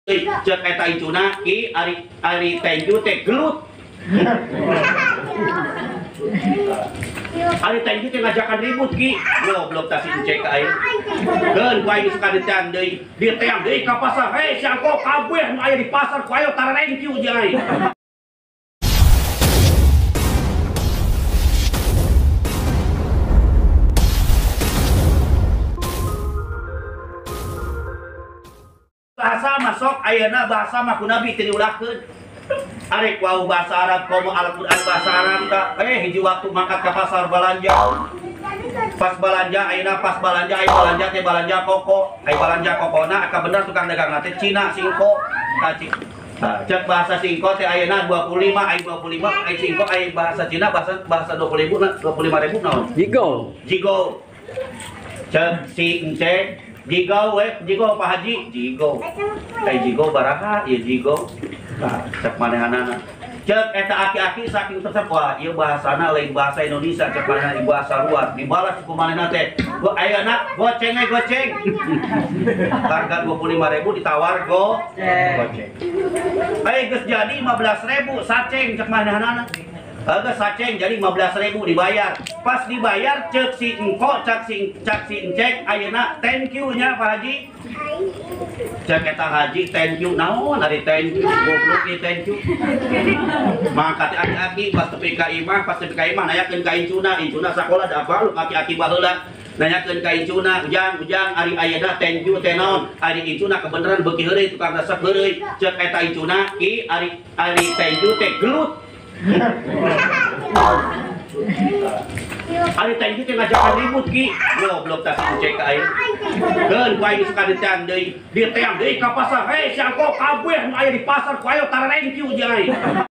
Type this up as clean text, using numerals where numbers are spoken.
Cek eta incuna ki ari ari tenju teh gelut. Ari tenju teh ngajakan ribut ki. Goblok tah si cek aing. Keun ku aing suka diteang deui. Diteang deui ka pasar. Hei si angko kabeh nu aya di pasar ku ayo tararengkiu jeung aing. Bahasa masuk ayeuna bahasa mah ku Nabi teu diulahkeun. Arek wau bahasa Arab komo Al-Qur'an bahasa Arab ka hiji waktu mangkat ka pasar balanja. Pas balanja ayeuna pas balanja aya balanja teh balanja koko, aya balanja kokona ka bener tukang dagang teh Cina singko ka cek bahasa singko teh ayeuna 25 aya 25 aya singko aya bahasa Cina bahasa bahasa 20.000 25.000 naon? Jigo. Jigo. Cek si encek jigo we, jigo Pak Haji, jigo. Ai jigo baraha, ieu jigo. Nah, cek manehanana. Cek eta aki-aki saking tetep wah ieu bahasana lain bahasa Indonesia, cek manehana bahasa luar. Dibalas ku manehna teh. Go ayeuna goceng we goceng. Harga 25.000 ditawar go goceng. Ai geus jadi 15.000 saceng cek manehanana. Geus saceng jadi 15.000 dibayar. Pas dibayar cek si engko, cek si encek ayeuna thank you nya Pak Haji. Cek eta haji thank you naon ari thank you goblok ieu thank you. Mangkat aki-aki pas tepi ka imah, pas tepi ka imah nanyakeun ka incuna, incuna sakola da apal aki-aki baheula. Nanyakeun ka incuna, ujang-ujang ari ayeuna thank you teh naon? Ari incuna kebeneran beuki heureuy tukang resep heureuy. Cek eta incuna ki ari ari thank you teh gelut. Ari tenju teh ngajakan ribut ki. Goblok tah si cek aing. Keun ku aing suka diteang deui. Diteang deui ka pasar. Hei si angko kabeh nu aya di pasar ku ayo tararengkiu jeung aing.